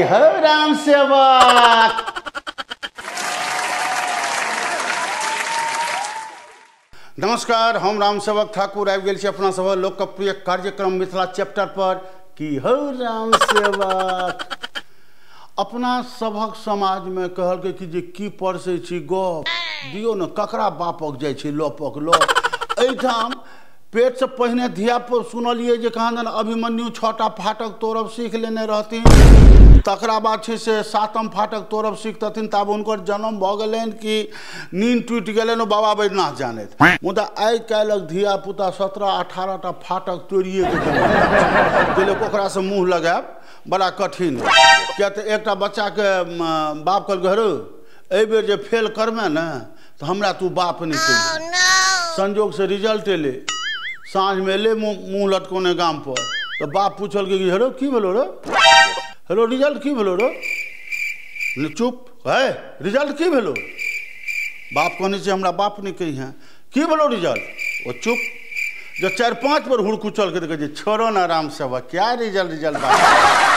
हो राम सेवक। नमस्कार, हम राम सेवक ठाकुर आबि गेल छी अपना सब लोकप्रिय कार्यक्रम मिथिला चैप्टर पर। की हो राम सेवक। अपना सभक समाजमे कहलकै कि जे की परसै छी गप दियौ ने, ककरा बापक जाइ छै लपक ल। एहिठाम पेटसँ पहिने धियापुता सुनलियै जे कहाँ दन अभिमन्यु 6टा फाटक तोड़ब सीख लेने रहथिन, तकरा बाद छै से 7म फाटक तोड़ब सीखतथिन, तब हुनकर जन्म भऽ गेलनि कि नींद टूटि गेलनि ओ बाबा बैद्यनाथ जानैत। मुदा आइ काल्हिक धियापुता 17-18 टा फाटक तोड़िए के लोक ओकरासँ मुँह लगायब बड़ा कठिन। किया तऽ एकटा बच्चाके बाप कहलकै, हरौ एहिबेर जे फेल करबे ने तऽ हमरा तू बाप नहि कहियै। संजोगसँ रिजल्ट एलै, साँझमे एलै मुँह लटकौने गामपर, तऽ बाप पुछलकै कि हेरो की भेलो रो, हेलो रिजल्ट की भेलो रो? चुप है, रिजल्ट की भेलो? बाप कहने छै हमरा बाप नहि कहिहेँ, की भेलो रिजल्ट? ओ चुप, जब 4-5 बेर हुड़कुचलकै तऽ कहै छै छोड़ो ना राम सेवक, क्या रिजल्ट रिजल्ट बाप।